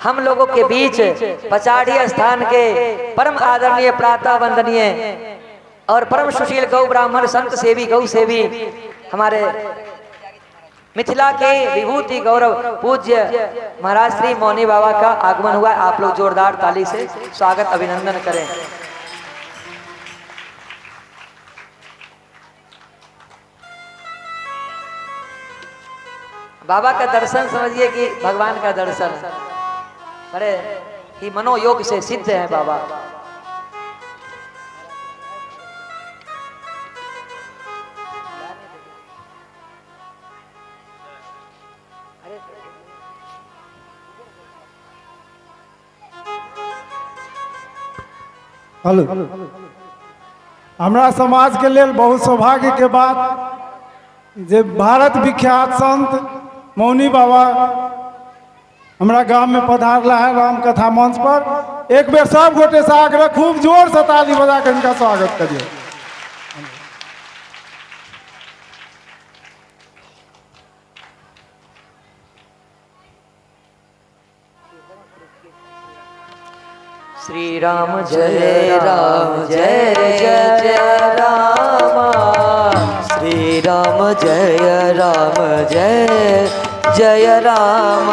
हम लोगों के बीच पचाढ़ी स्थान के परम आदरणीय प्रातः वंदनीय और परम सुशील गौ ब्राह्मण संत सेवी गौ सेवी हमारे मिथिला के विभूति गौरव पूज्य महाराज श्री मौनी बाबा का आगमन हुआ। आप लोग जोरदार ताली से स्वागत अभिनंदन करें। बाबा का दर्शन समझिए कि भगवान का दर्शन बड़े ही मनोयोग से सिद्ध है बाबा। हेलो, हमरा समाज के लेल बहुत सौभाग्य के बात जे भारत विख्यात संत मौनी बाबा हमरा गाम में पधारला है राम कथा मंच पर। एक बेर सब गोटे से आग्रह खूब जोर से ताली बजा के इनका स्वागत करिए। श्री राम जय राम जय जय जय राम, श्री राम जय राम जय जय राम,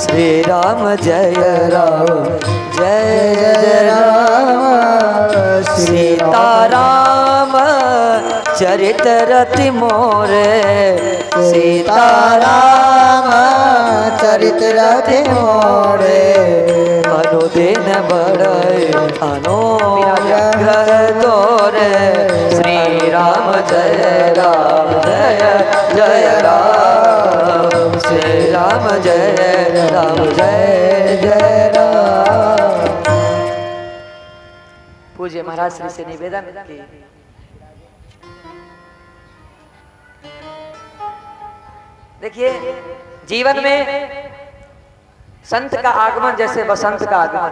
श्री राम जय राम जय जय राम, सीता राम चरित रति मोरे, सीता राम चरित रति मोरे, अनुदिन बढ़े अनुग्रह तोरे, श्री राम जय राम जय जय राम, श्री राम जय राम जय जय राम। पूज्य महाराज श्री से निवेदन की देखिए जीवन में संत का आगमन जैसे बसंत का आगमन,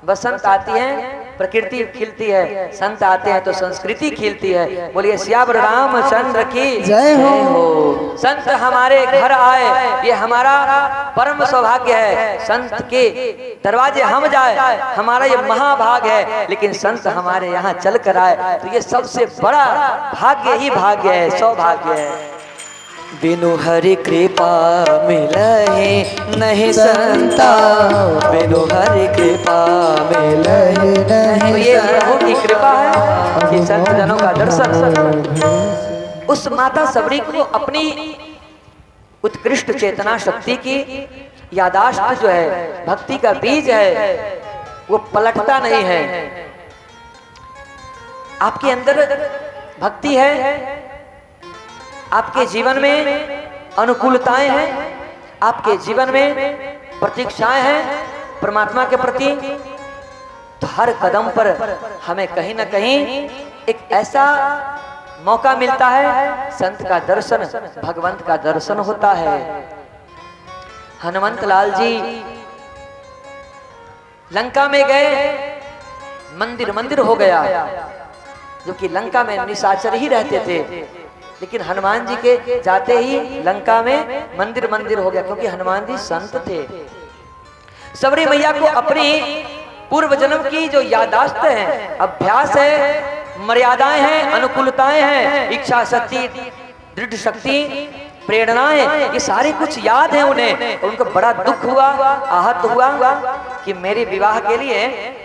बसंत आती है प्रकृति खिलती है, संत आते हैं तो संस्कृति खिलती है। बोलिए सियावर रामचंद्र की जय हो। संत हमारे घर आए ये हमारा परम सौभाग्य है। संत के दरवाजे हम जाए हमारा ये महाभाग्य है, लेकिन संत हमारे यहाँ चल कर आए तो ये सबसे बड़ा भाग्य ही भाग्य है, सौभाग्य है। बिनु हरि कृपा मिलहि नहीं संता, बिनु हरि कृपा मिलहि नहीं तो ये प्रभु की कृपा है कि संत जनों का दर्शन। उस माता सबरी को अपनी उत्कृष्ट चेतना शक्ति की यादाश्त जो है, भक्ति का बीज है, वो पलटता नहीं है। आपके अंदर भक्ति है, आपके जीवन में अनुकूलताएं हैं, आपके जीवन में प्रतीक्षाएं हैं परमात्मा के प्रति, तो हर कदम पर हमें कहीं ना कहीं एक ऐसा मौका मिलता है, संत का दर्शन, भगवंत का दर्शन होता है। हनुमंत लाल जी लंका में गए, मंदिर मंदिर हो गया, जो कि लंका में निशाचर ही रहते थे, लेकिन हनुमान जी के जाते ही लंका में मंदिर मंदिर हो गया, क्योंकि हनुमान जी संत थे। सबरी मैया को अपनी पूर्व जन्म की जो यादाश्त है, अभ्यास है, मर्यादाएं हैं, अनुकूलताएं हैं, इच्छा शक्ति, दृढ़ शक्ति, प्रेरणाएं, ये सारे कुछ याद है उन्हें। उनको बड़ा दुख हुआ, आहत हुआ कि मेरे विवाह के लिए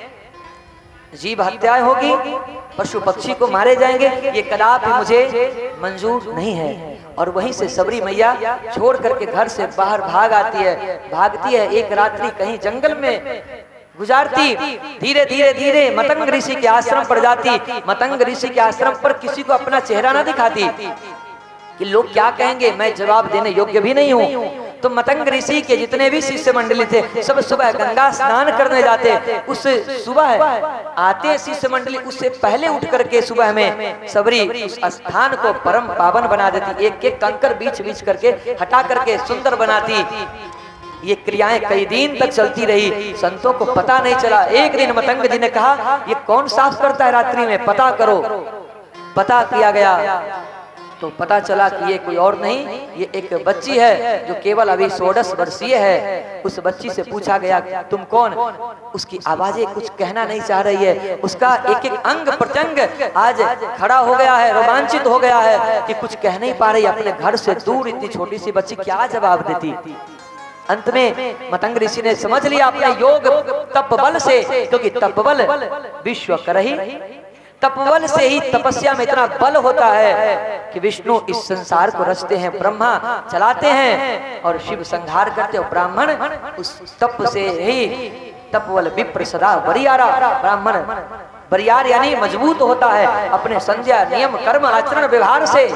जीव हत्याएं होगी, पशु पक्षी को मारे जाएंगे, ये कदापि मुझे मंजूर नहीं है। और वहीं से सबरी मैया छोड़ करके घर से बाहर भाग आती है, भागती है, एक रात्रि कहीं जंगल में गुजारती, धीरे धीरे धीरे मतंग ऋषि के आश्रम पर जाती। मतंग ऋषि के आश्रम पर किसी को अपना चेहरा ना दिखाती कि लोग क्या कहेंगे, मैं जवाब देने योग्य भी नहीं हूँ। तो मतंग ऋषि के जितने भी शिष्य मंडली थे सब सुबह गंगा स्नान करने जाते। उस सुबह आते शिष्य मंडली उससे पहले उठ करके सुबह में सबरी उस स्थान को परम पावन बना देती, एक एक कंकर बीच बीच करके हटा करके सुंदर बनाती। ये क्रियाएं कई दिन तक चलती रही, संतों को पता नहीं चला। एक दिन मतंग जी ने कहा, ये कौन साफ करता है रात्रि में, पता करो। पता किया गया तो पता चला कि ये कोई और नहीं, ये एक बच्ची है जो केवल अभी 16 वर्षीय है। उस बच्ची से पूछा गया तुम कौन? उसकी आवाजें कुछ कहना नहीं चाह रही है, उसका एक एक अंग प्रत्यंग आज खड़ा हो गया है, रोमांचित हो गया है कि कुछ कह नहीं पा रही। अपने घर से दूर इतनी छोटी सी बच्ची क्या जवाब देती। अंत में मतंग ऋषि ने समझ लिया अपने योग तपबल से, क्योंकि तपबल विश्व करही, तपबल से ही तपस्या में इतना बल होता है कि विष्णु इस संसार को रचते हैं, ब्रह्मा चलाते हैं और शिव संहार करते हैं। ब्राह्मण उस तप से ही तपबल विप्र सदा बरियारा, ब्राह्मण बरियार यानी मजबूत होता है अपने संध्या नियम कर्म आचरण व्यवहार से।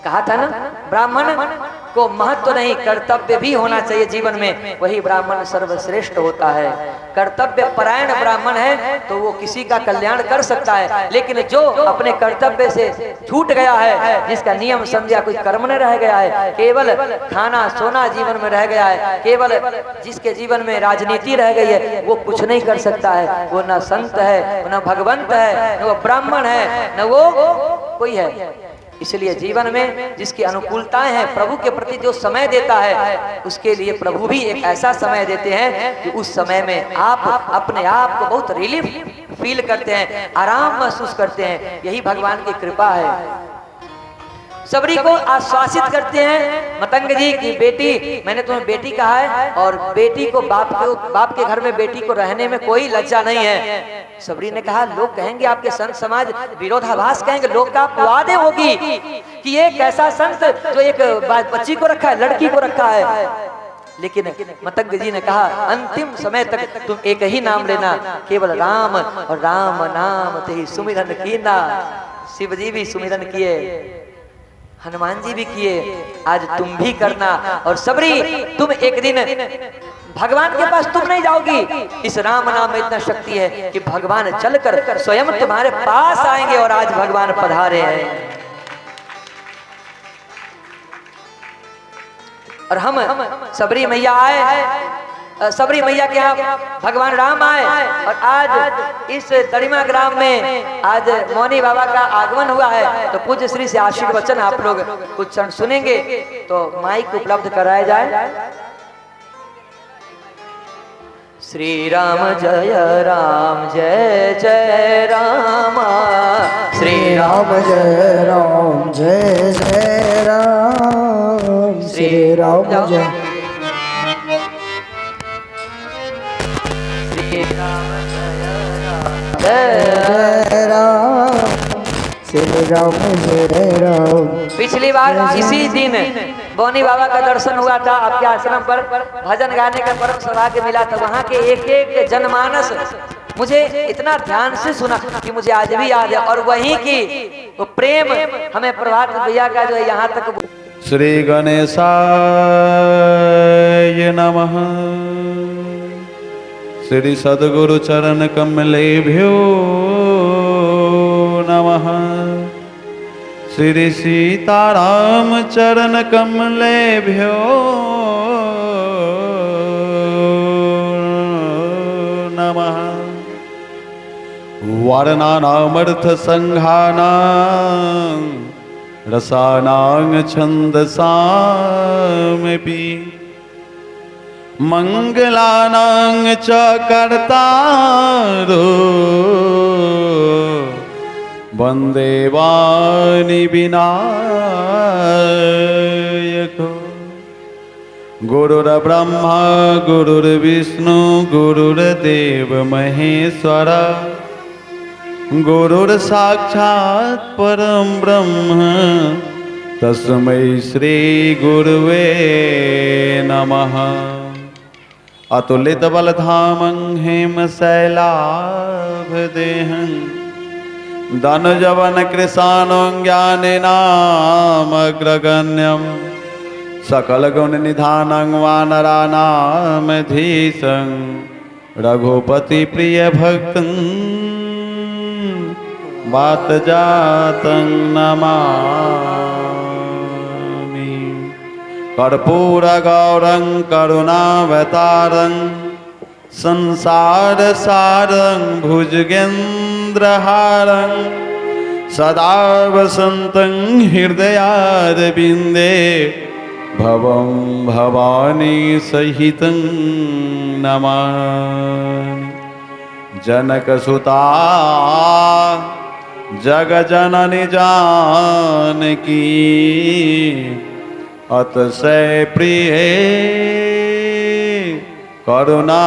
कहा था ना, ब्राह्मण को महत्व नहीं, कर्तव्य भी होना चाहिए जीवन में, वही ब्राह्मण सर्वश्रेष्ठ होता है। कर्तव्य परायण ब्राह्मण है तो वो किसी का कल्याण कर सकता है, लेकिन जो अपने कर्तव्य से छूट गया है, जिसका नियम संध्या कोई कर्म न रह गया है, केवल खाना सोना जीवन में रह गया है, केवल जिसके जीवन में राजनीति रह गई है, वो कुछ नहीं कर सकता है। वो न संत है, न भगवंत है, न वो ब्राह्मण है, न वो कोई है। इसलिए जीवन में जिसकी अनुकूलताएं हैं, प्रभु के प्रति जो समय देता है, उसके लिए प्रभु भी एक ऐसा समय देते हैं कि उस समय में आप अपने आप को बहुत रिलीफ फील करते हैं, आराम महसूस करते हैं। यही भगवान की कृपा है। सबरी को आश्वासित करते हैं मतंग जी की बेटी, मैंने तुम्हें बेटी कहा है, और बेटी को बाप के घर में बेटी को रहने में कोई लज्जा नहीं है। सबरी ने कहा लोग कहेंगे, आपके संत समाज विरोधाभास कहेंगे, लोग का वादे होगी कि ये कैसा संत जो एक बच्ची को रखा है, लड़की को रखा है। लेकिन मतंग जी ने कहा अंतिम समय तक तुम एक ही नाम लेना, केवल राम, और राम नाम ते सुमिरन कीना। शिव जी भी सुमिरन किए, हनुमान जी भी किए, आज तुम भी करना। और सबरी तुम एक दिन भगवान के पास तुम नहीं जाओगी, इस राम नाम में इतना शक्ति है कि भगवान चलकर स्वयं तुम्हारे पास आएंगे। और आज भगवान पधारे हैं। और हम सबरी मैया आए, सबरी मैया के यहाँ भगवान राम आए, और आज इस दरिमा ग्राम में आज मौनी बाबा का आगमन हुआ है। तो पूज्य श्री से आशीर्वचन आप लोग कुछ क्षण सुनेंगे, तो माइक उपलब्ध कराया जाए। श्री राम जय राम जय जय रामा, श्री राम जय राम जय जय राम, श्री राम जय जय राम, श्री राम जय राम। पिछली बार इसी दिन बौनी बाबा का दर्शन हुआ था आपके आश्रम पर, भजन गाने का परम सौभाग्य मिला था। वहाँ के एक एक जनमानस मुझे इतना ध्यान से सुना कि मुझे आज भी याद है। और वहीं की वो प्रेम हमें प्रभात भैया का जो है यहाँ तक। श्री गणेशाय नमः। श्री सद्गुरु चरण कमलेभ्यो नमः। श्री सीताराम चरण कमलेभ्यो नमः। वर्णानामर्थ संघानां रसानां छन्दसामपि मंगलानां च कर्तारो वंदे वाणी विनायक। गुरुर्ब्रह्मा गुरुर्विष्णु गुरुर्देव महेश्वर, गुरुर्साक्षात् परम ब्रह्म तस्मै श्री गुरुवे नमः। अतुलित बलधामं हेम शैलाभदेहं धनुजवन कृशानं ज्ञानिनामग्रगण्यं सकल गुण निधानं वानराणामधीशं रघुपति प्रिय भक्तं वात जातं नमामि। कर्पूर गौरं करुणावतारं संसार सारं भुजगेन्द्रहारं सदा वसन्तं हृदयारविन्दे भवं भवानी सहितं नमामि। जनकसुता जगजननी जानकी अतिशय प्रिय करुणा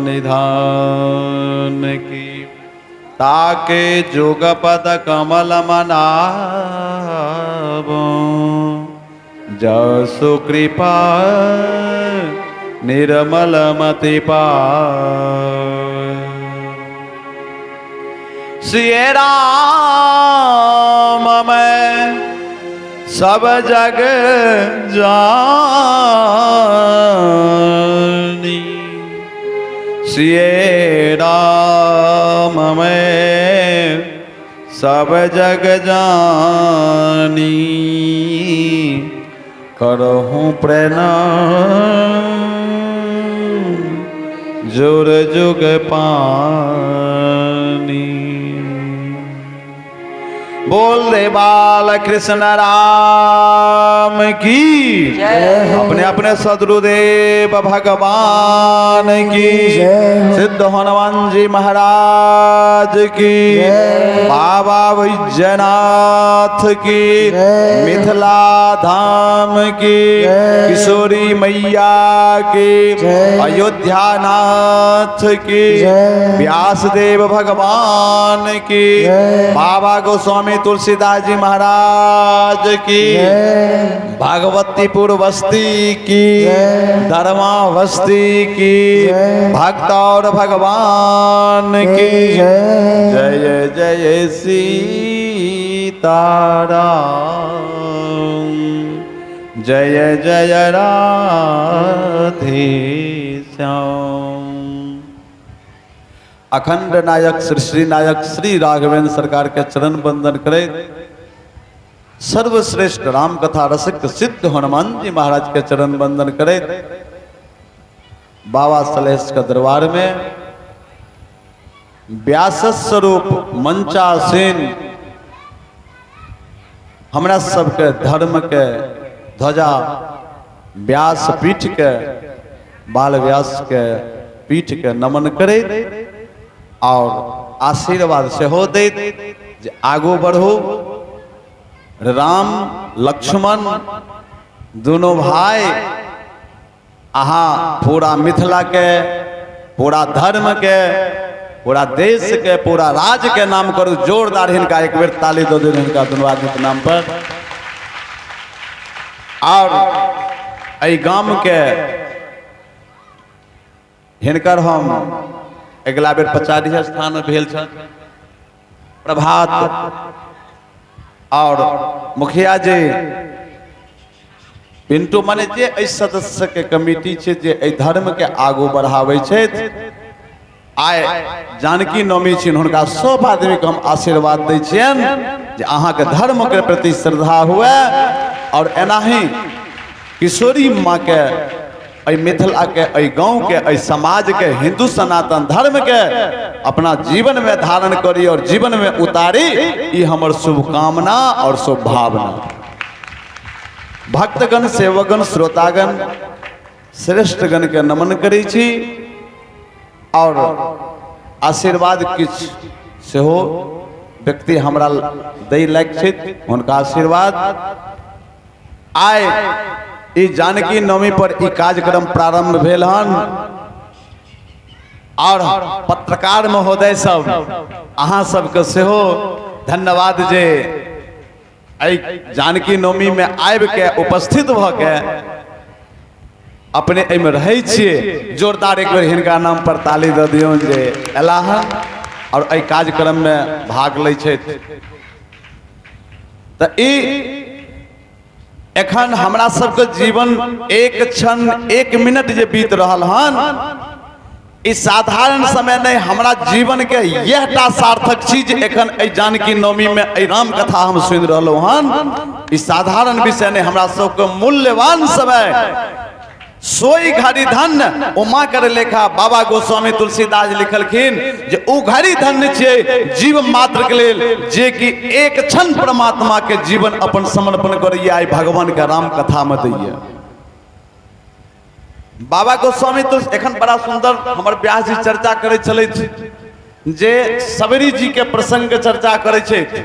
निधान की। ताके जुगपद कमल मनाबो जसु कृपा निर्मल मति पा। श्री राम मैं सब जग जानी, श्री राम मैं सब जग जानी। करहूँ प्रणाम जुर जुग पानी। बोल दे बाल कृष्ण राम की, अपने अपने सदगुरुदेव भगवान की, सिद्ध हनुमान जी महाराज की, बाबा वैद्यनाथ की, मिथिला धाम की, किशोरी मैया की, अयोध्या नाथ की, व्यासदेव भगवान की, बाबा गोस्वामी तुलसीदास जी महाराज की, भगवतीपुर बस्ती की, धर्मा बस्ती की, भक्त और भगवान की जय जय सीताराम, जय जय राधे श्याम। अखंड नायक श्री श्री नायक श्री राघवेंद्र सरकार के चरण बंदन करे सर्वश्रेष्ठ राम कथा रसिक सिद्ध हनुमान जी महाराज के चरण बंदन करे बाबा सलेश के दरबार में व्यास स्वरूप मंचासीन हमरा सबके धर्म के ध्वजा व्यास पीठ के बाल व्यास के पीठ के नमन करे और आशीर्वाद सेहो दैत जे आगू बढ़ू। राम लक्ष्मण दोनों भाई अहाँ पूरा मिथिला के, पूरा धर्म के, पूरा देश के, पूरा राज्य के नाम करू। जोरदार हिनका एक बेर ताली दो दिन हिनका दोनों आदमी के नाम पर। और एहि गाम के हिनकर हम अगिला बेर पचाड़ी स्थान में भेल छल प्रभात और मुखिया जी पिंटू माने जे एहि सदस्य के कमिटी छै जे एहि धर्म के आगू बढ़ाबै छथि। आइ जानकी नवमी छिन, हुनका सब आदमी के हम आशीर्वाद दै छियनि जे अहाँके धर्म के प्रति श्रद्धा हुए और एनाही किशोरी माँ के एहि मिथिला के, एहि गाँव के, एहि समाज के, हिंदू सनातन धर्म के अपना जीवन में धारण करी और जीवन में उतारी, ई हमर शुभकामना और शुभभावना। भक्तगण, सेवकगण, श्रोतागण, श्रेष्ठगण के नमन करै छी और आशीर्वाद किछु सेहो व्यक्ति हमरा दै लायक छथि, हुनका आशीर्वाद। आइ ई जानकी नवमी पर ई कार्यक्रम प्रारंभ भेल हन और पत्रकार महोदय सब अहाँ सबके सेहो धन्यवाद जे एहि जानकी नवमी में आबि के उपस्थित भऽ के अपने एहिमे रहै छियै। जोरदार एक बेर हिनका नाम पर ताली दऽ दियौन जे अयलाह हन और एहि कार्यक्रम में भाग लै छथि। तऽ ई एखन हमरा सबके जीवन एक क्षण एक मिनट जे बीत रहल हन ई साधारण समय नहीं, हमरा जीवन के यह टा सार्थक चीज एखन एहि जानकी नवमी में एहि राम कथा हम सुनि रहलहुँ हन। ई साधारण विषय नहीं, हमरा सबके मूल्यवान समय सोई घड़ी धन उमा कर लेखा। बाबा गोस्वामी तुलसीदास लिखलखिन जे ओ घड़ी धन्य छियै जीव मात्र के लेल जे कि एक क्षण परमात्मा के जीवन अपन समर्पण करैया, आइ भगवान के राम कथा में दैया। बाबा गोस्वामी तो एखन बड़ा सुंदर हमर व्यास जी चर्चा करै छलथि जे सबरी जी के प्रसंग के चर्चा करै छथि,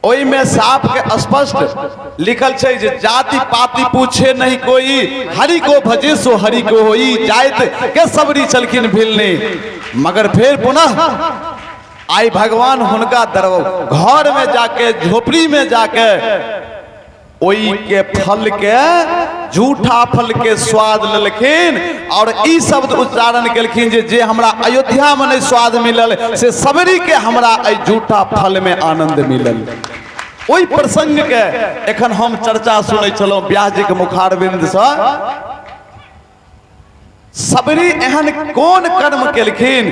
ओहिमे साफ के स्पष्ट लिखल छै जे जाति पाति पूछे नहीं कोई, हरि को भजे सो हरि को होई। जाइत के सबरी छलखिन भिलनी, मगर फेर पुनः आई भगवान हुनका दरबार घर में जाके झोपड़ी में जाके ओई के फल के झूठा फल के स्वाद लेलखिन और ई शब्द उच्चारण केलखिन जे जे हमरा अयोध्या में नहीं स्वाद मिलल से सबरी के हमरा एहि झूठा फल में आनंद मिलल। ओहि प्रसंग के एखन हम चर्चा सुनै छलहुँ व्यास जी के मुखारविंद से। सबरी एहन कोन कर्म केलखिन,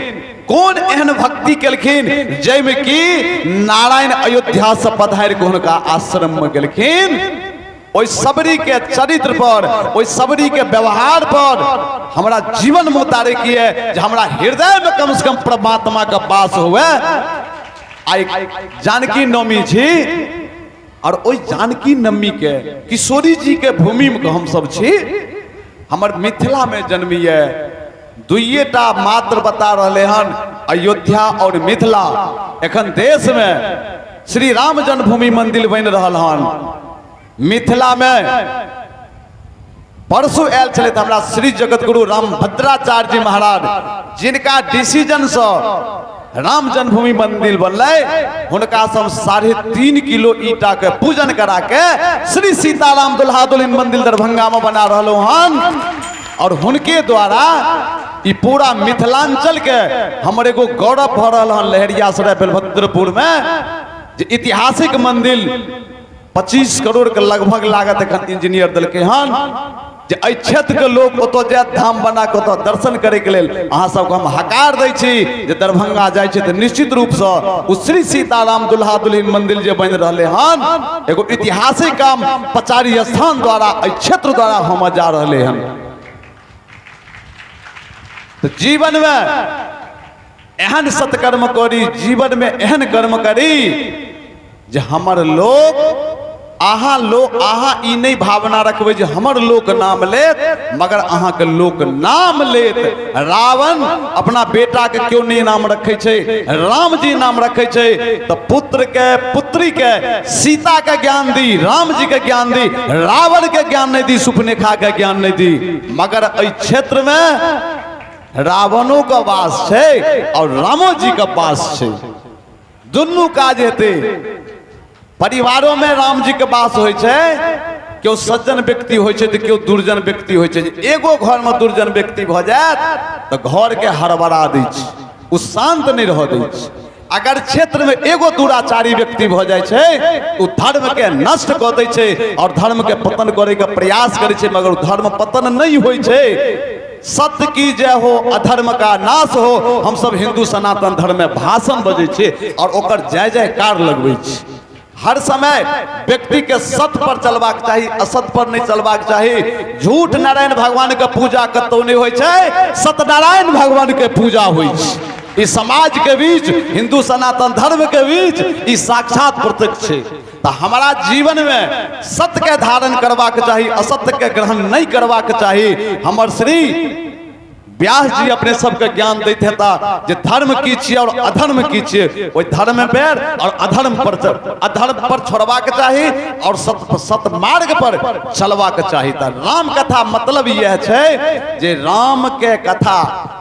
कोन एहन भक्ति केलखिन जाहिमे कि नारायण अयोध्या से पधारि के हुनका आश्रम में गेलखिन। ओहि सबरी के चरित्र पर, ओहि सबरी के व्यवहार पर हमरा जीवन में उतारे की है जे हमरा हृदय में कम से कम परमात्मा का वास हुए। आइ जानकी नवमी छी और ओहि जानकी नवमी के किशोरी जी के भूमि में हम सब छी। हमर मिथिला में जन्मी है, दुइएटा मात्र बता रहले हन, अयोध्या और मिथिला। एखन देश में श्री राम जन्मभूमि मंदिर बनि रहल हन। मिथिला में परसों आयल छलथि हमरा श्री जगत गुरु राम भद्राचार्य जी महाराज, जिनका डिसीजन से राम जन्मभूमि मंदिर बनलै, हुनका से हम 3.5 किलो ईटा के पूजन करा के श्री सीताराम दुल्हा दुल्हन मंदिर दरभंगा में बना रहलहुँ हन। और हुनके द्वारा ई पूरा मिथिलांचल के हमर एगो गौरव भऽ रहल हन लहेरियासराय बेलभद्रपुर में जे ऐतिहासिक मंदिर 25 करोड़ के लगभग लागत एखन इंजीनियर देलकै हन जे एहि क्षेत्र के लोग ओतऽ जायत धाम बना के ओतऽ दर्शन करे के लेल। अहाँ सबके हम हकार दै छी जे दरभंगा जाइ छी तऽ निश्चित रूपसँ ओ श्री सीताराम दुल्हा दुल्हिन मंदिर जे बनि रहलै हन एगो ऐतिहासिक काम पचारी स्थान द्वारा एहि क्षेत्र द्वारा होमऽ जा रहलै हन। तऽ जीवन में एहन सत्कर्म करी, जीवन में एहन कर्म करी जे हमर लोक अहाँ लोक अहाँ ई नहीं भावना रखबै जे हमर लोक नाम लेत, मगर अहाँके लोक नाम लेत। रावण अपना बेटा के क्यों नहीं नाम रखै छै, राम जी नाम रखै छै। तऽ पुत्र के पुत्री के सीता के ज्ञान दी, राम जी के ज्ञान दी, रावण के ज्ञान नहीं दी, सुपनेखा के ज्ञान नहीं दी। मगर एहि क्षेत्र में रावणों के वास छै और रामो जी के वास छै, दुनू काज हेतै। परिवारों में राम जी के वास होइ छै, केओ सज्जन व्यक्ति होइ छै तऽ केओ दुर्जन व्यक्ति होइ छै। एगो घर में दुर्जन व्यक्ति भऽ जायत तऽ घर के हड़बड़ा दै छै, ओ शांत नहि रहऽ दै छै। अगर क्षेत्र में एगो दुराचारी व्यक्ति भऽ जाइ छै ओ धर्म के नष्ट कऽ दै छै और धर्म के पतन करे के प्रयास करै छै, मगर धर्म पतन नहि होइ छै। सत्य की जय हो, अधर्म का नाश हो। हम सब हिंदू सनातन धर्म में भाषण बजै छी और ओकर जय जयकार लगबै छी। हर समय व्यक्ति के सत्य पर चलबाक चाही, असत्य पर नहीं चलबाक चाही। झूठ नारायण भगवान के पूजा कतौ नहीं होइ छै, सत्यनारायण भगवान के पूजा होइ छै। इस समाज के बीच, हिंदू सनातन धर्म के बीच ई साक्षात प्रत्यक्ष छै। तऽ हमारा जीवन में सत्य के धारण करबाक चाही, असत्य के ग्रहण नहीं करबाक चाही। हमर श्री व्यास जी अपने सबके ज्ञान दैत हेता जे धर्म की छियै और अधर्म की छियै। ओहि धर्म पर और अधर्म पर अधर्म पर छोड़बाक चाही और सत सत मार्ग पर चलबाक चाही। तऽ राम कथा मतलब इएह छै जे राम के कथा,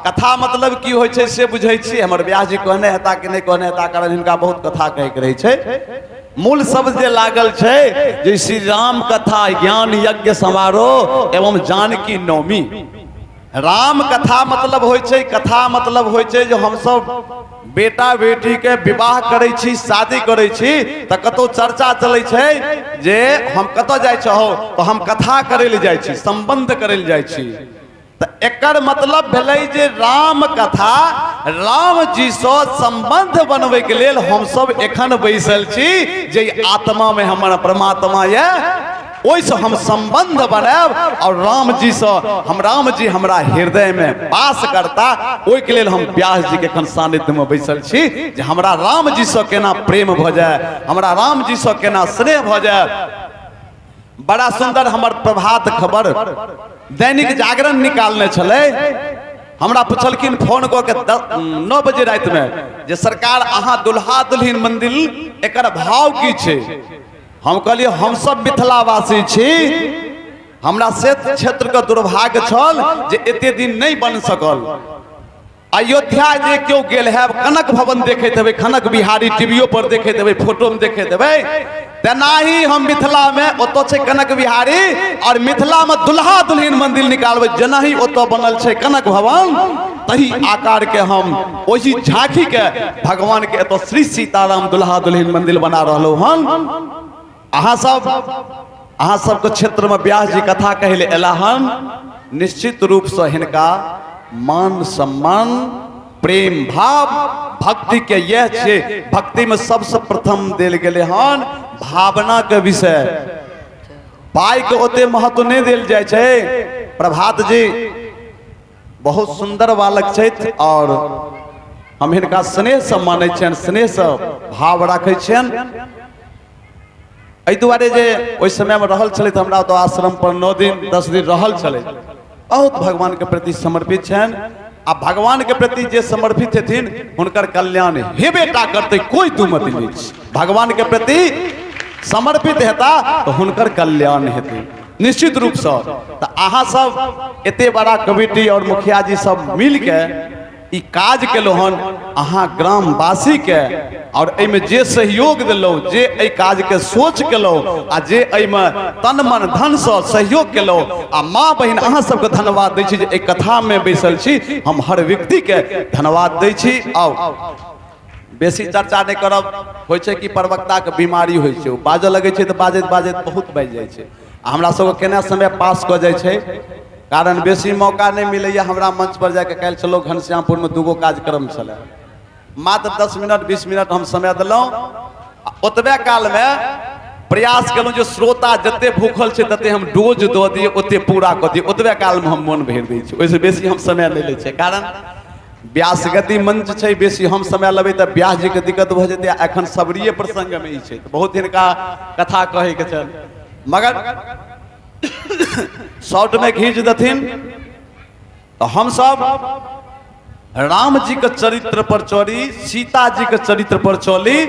कथा मतलब की होइ छै से बुझै छी। हमर व्यास जी कहने हेता कि नहि कहने हेता, कारण हिनका बहुत कथा कहैके रहै छै। मूल शब्द जे लागल छै जे श्री राम कथा ज्ञान यज्ञ समारोह एवं जानकी नवमी। राम कथा मतलब होइ छै, कथा मतलब होइ छै जे हमसब बेटा बेटी के विवाह करै छी, शादी करै छी, तऽ कतौ चर्चा चलै छै जे हम कतऽ जाइ छहो, तऽ हम कथा करै लए जाइ छी, सम्बन्ध करै लए जाइ छी। तऽ एकर मतलब भेलै जे राम कथा राम जी सँ सम्बन्ध बनबै के लेल हमसब एखन बैसल छी जे आत्मा में हमर परमात्मा यऽ। ओहिसँ हम सम्बन्ध बनायब और राम जी से हम राम जी हमरा हृदय में वास करता। ओहिके लेल हम व्यास जी के एखन सानिध्य में बैसल छी जे हमरा राम जी से केना प्रेम भऽ जाय, हमरा राम जी से केना स्नेह भऽ जाय। बड़ा सुंदर हमर प्रभात खबर दैनिक जागरण निकालने छलै। हमरा पुछलखिन फोन कऽ के 9 बजे राति में जे सरकार अहाँ दुल्हा दुल्हिन मंदिर एकर भाव की छै। हम कहलियै हम सब मिथिलावासी छी, हमरा से क्षेत्र के दुर्भाग्य छल जे एते दिन नहीं बन सकल। अयोध्या जे केओ गेल है कनक भवन देखैत हेबै, कनक बिहारी टीवीओ पर देखैत हेबै, फोटो में देखैत हेबै, तेनाही हम मिथिला में ओतऽ छै कनक बिहारी और मिथिला में दुल्हा दुल्हिन मंदिर निकालबै, जेनाही ओतऽ बनल छै कनक भवन तही आकार के हम ओही झांकी के भगवान के एतऽ श्री सीताराम दुल्हा दुल्हिन मंदिर बना रहलहुँ हन। अहाँ सबके क्षेत्र में व्यास जी कथा कहै लए एला हन, निश्चित रूप से हिनका मान सम्मान प्रेम भाव भक्ति के यह छै। भक्ति में सबसे प्रथम देल गेलै हन भावना के विषय, पाई के ओते महत्व नहीं देल जाइ छै। प्रभात जी बहुत सुंदर बालक छथि और हम हिनका स्नेह से मानै छियनि, स्नेह से भाव राखै छियनि। एहि दुआरे जे ओहि समय में रहल छलै तऽ हमरा ओतऽ आश्रम पर 9 दिन 10 दिन रहल छलै। बहुत भगवान के प्रति समर्पित छनि आ भगवान के प्रति जे समर्पित हेथिन हुनकर कल्याण हेबे टा करतै, कोई दू मत नहि छै। भगवान के प्रति समर्पित हेता तऽ हुनकर कल्याण हेतै निश्चित रूपसँ। तऽ अहाँ सब एते बड़ा कमिटी और मुखिया जी सब मिलके ई काज केलहुँ हन, अहाँ ग्रामवासीके और एहिमे जे सहयोग देलहुँ, जे एहि काजके सोच केलहुँ आ जे एहिमे तन मन धनसँ सहयोग केलहुँ, आ माँ बहिन अहाँ सबके धन्यवाद दै छी जे एहि कथामे बैसल छी। हम हर व्यक्तिके धन्यवाद दै छी। आउ बेसी चर्चा नहि करब। होइ छै कि प्रवक्ताके बीमारी होइ छै, ओ बाजऽ लगै छै तऽ बाजैत बाजैत बहुत बाजि जाइ छै आ हमरा सबके केना समय पास कऽ जाइ छै, कारण बेसी मौका नहि मिलैए हमरा मंच पर जाके। काल्हि छलहुँ घनश्यामपुरमे, 2 गो कार्यक्रम छलै, मात्र 10 मिनट 20 मिनट हम समय देलहुँ। ओतबे कालमे प्रयास केलहुँ जे श्रोता जते भूखल छै तते हम डोज दऽ दियै, ओते पूरा कऽ दियै। ओतबे कालमे हम मोन भरि दै छी, ओहिसँ बेसी हम समय नहि लै छियै, कारण व्यास गति मंच छै। बेसी हम समय लेबै तऽ व्यास जीके दिक्कत भऽ जेतै। एखन सबरिये प्रसंगमे ई छै तऽ बहुत हिनका कथा कहैके छनि, मगर शॉर्टमे घींच देथिन। तऽ हमसब राम जी के चरित्र पर चली, सीता जी के चरित्र पर चली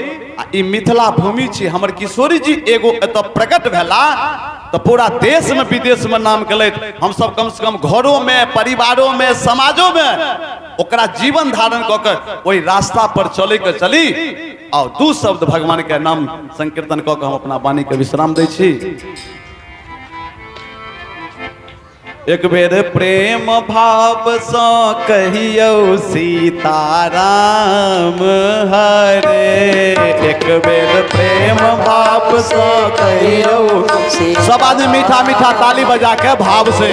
आ ई मिथिला भूमि छी। हमर किशोरी जी एगो एतऽ प्रकट भेला तऽ पूरा देश में विदेश में नाम केलथि। हमसब कम से कम घरों में, परिवारों में, समाजों में ओकरा जीवन धारण कऽ के ओहि रास्ता पर चले के चली। और 2 शब्द भगवान के नाम संकीर्तन कऽ के हम अपना वाणी के विश्राम दै छी। एक बेर प्रेम भाव सँ कहियौ सीताराम हरे, एक बेर प्रेम भाव सँ कहियौ। सब आदमी मीठा मीठा ताली बजा के भाव से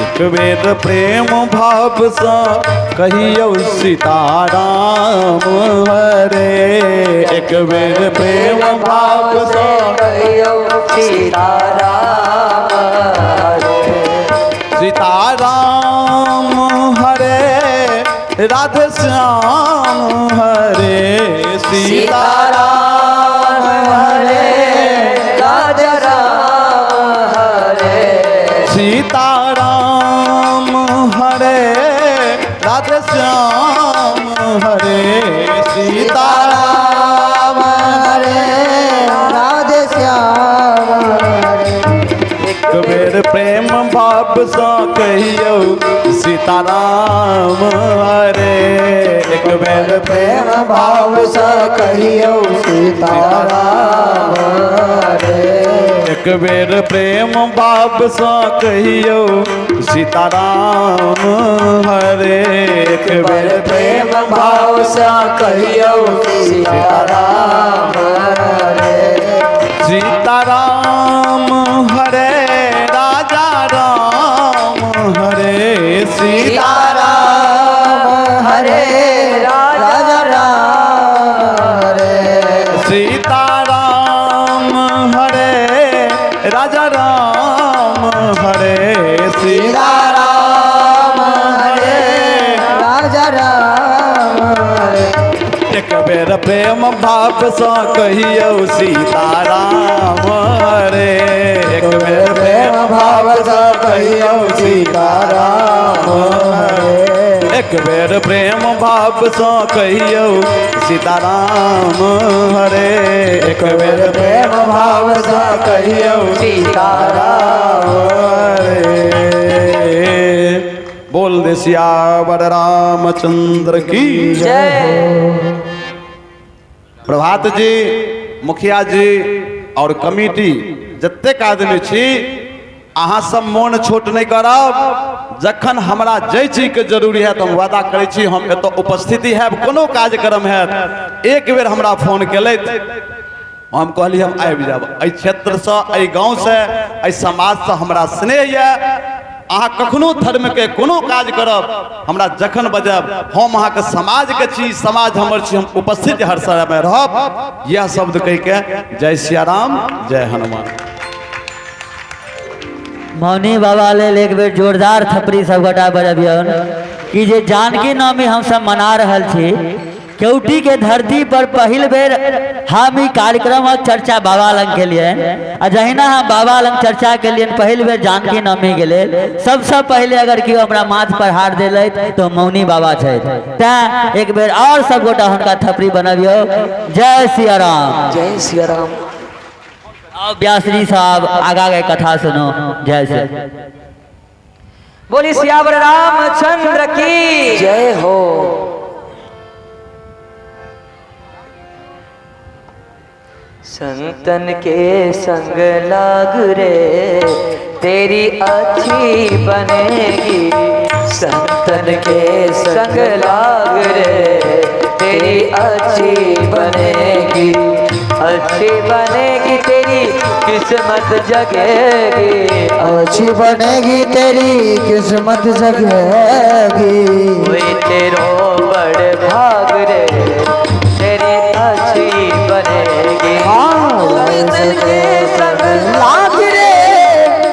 एक बेर प्रेम भाव सँ कहियौ सीताराम हरे, एक बेर प्रेम भाव सँ कहियौ सीताराम हरे। सीताराम हरे, राधे श्याम हरे, सीताराम हरे, राजा राम हरे। सीताराम हरे, राधे श्याम हरे, सीताराम हरे, राधे श्याम हरे। एक बेर प्रेम भाव सँ कहियौ सीताराम हरे, एक बेर प्रेम भाव सँ कहियौ सीताराम हरे, एक बेर प्रेम भाव सँ कहियौ सीताराम हरे, एक बेर प्रेम भाव सँ कहियौ सीताराम हरे। सीताराम हरे, राजा राम हरे, सीताराम हरे, राजा राम हरे। सीताराम हरे, राजा भाव सँ कहियौ सीताराम हरे। एक बेर प्रेम भाव सँ कहियौ सीताराम हरे। एक बेर प्रेम भाव सँ कहियौ सीताराम हरे। एक बेर प्रेम भाव सँ कहियौ सीताराम हरे। बोल दे सियावर रामचंद्र की जय। प्रभात जी, मुखिया जी और कमिटी जतेक आदमी छी, अहाँ सब मोन छोट नहीं करब। जखन हमरा जै चीज के जरूरी है तो हम वादा करै छी हम एतऽ उपस्थिति हैब, कोनो कार्यक्रम हैत एक बेर हमरा फोन केलथि, हम कहली हम आबि जायब। एहि क्षेत्रसँ, एहि गाँवसँ, एहि समाजसँ हमरा स्नेह यऽ। अहाँ कखनो धर्मके कोनो काज करब, हमरा जखन बजायब, हम अहाँके समाजके छी, समाज हमर छी, हम उपस्थित हर समय रहब। यह शब्द कहि के जय सियाराम, जय हनुमान। मौनी बाबा लेल एक बेर जोरदार थपड़ी सब गोटा बजबियौन कि जे जानकी नवमी हम सब मना रहल छी, केवटी के धरती पर पहिल बेर हम ई कार्यक्रम और चर्चा बाबा लग के लिए, आ जहिना हम बाबा लग चर्चा के लिए पहिल बेर जानकी नवमी के लेल सबसे पहले अगर केओ हमरा माथ पर हाथ देलथि तो मौनी बाबा छथि। तैं एक बेर और सब गोटा हुनका थपड़ी बनबियौ। जय सिया राम। जय सिया राम। आओ व्यास जी साहब आगा के कथा सुनो। जय श्री बोली सियावर रामचंद्र की जय हो। संतन के संग लाग रे तेरी अच्छी बनेगी, संतन के संग लाग रे तेरी अच्छी बनेगी, अच्छी बनेगी तेरी किस्मत जगेगी, अच्छी बनेगी तेरी किस्मत जगेगी, हुई तेरो बड़ भाग रे तेरी अच्छी बनेगी। संतन के संग लाग रे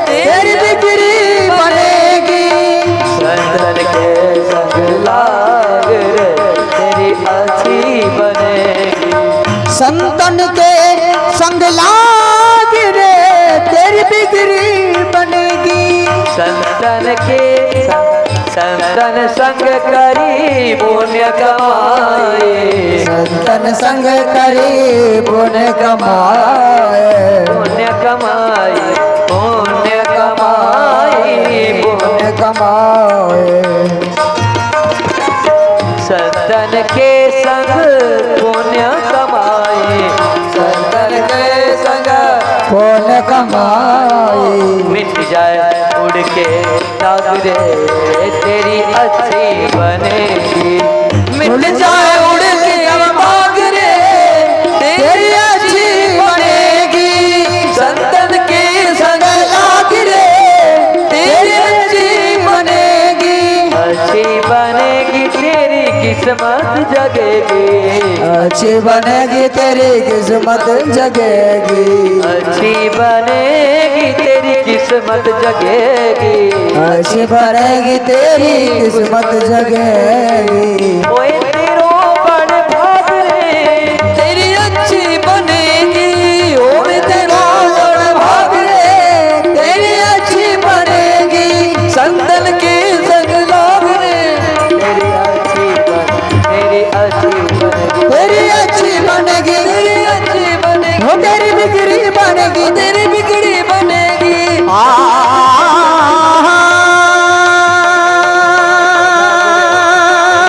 तेरी बिगड़ी बनेगी, संतन के संग लाग रे तेरी अच्छी बनेगी, संतन के संग लाग रे तेरी बिगड़ी बनेगी, संतन के संतन संग करी पुण्य कमाए, संतन संग करी पुण्य कमाए, पुण्य कमाए, पुण्य कमाए, पुण्य कमाए, संतन के संग पुण्य कमाए, संतन के संग पुण्य कमाए, मिट जाए उड़ के दाग रे तेरी अच्छी बनेगी, मिट जाए उड़ के दाग रे तेरी अच्छी बनेगी, संतन के संग लाग रे तेरी अच्छी बनेगी, अच्छी बनेगी तेरी किस्मत जगेगी, अच्छी बनेगी तेरी किस्मत जगेगी, अच्छी बनेगी तेरी किस्मत जगेगी, अच्छी बनेगी तेरी किस्मत जगेगी। ओए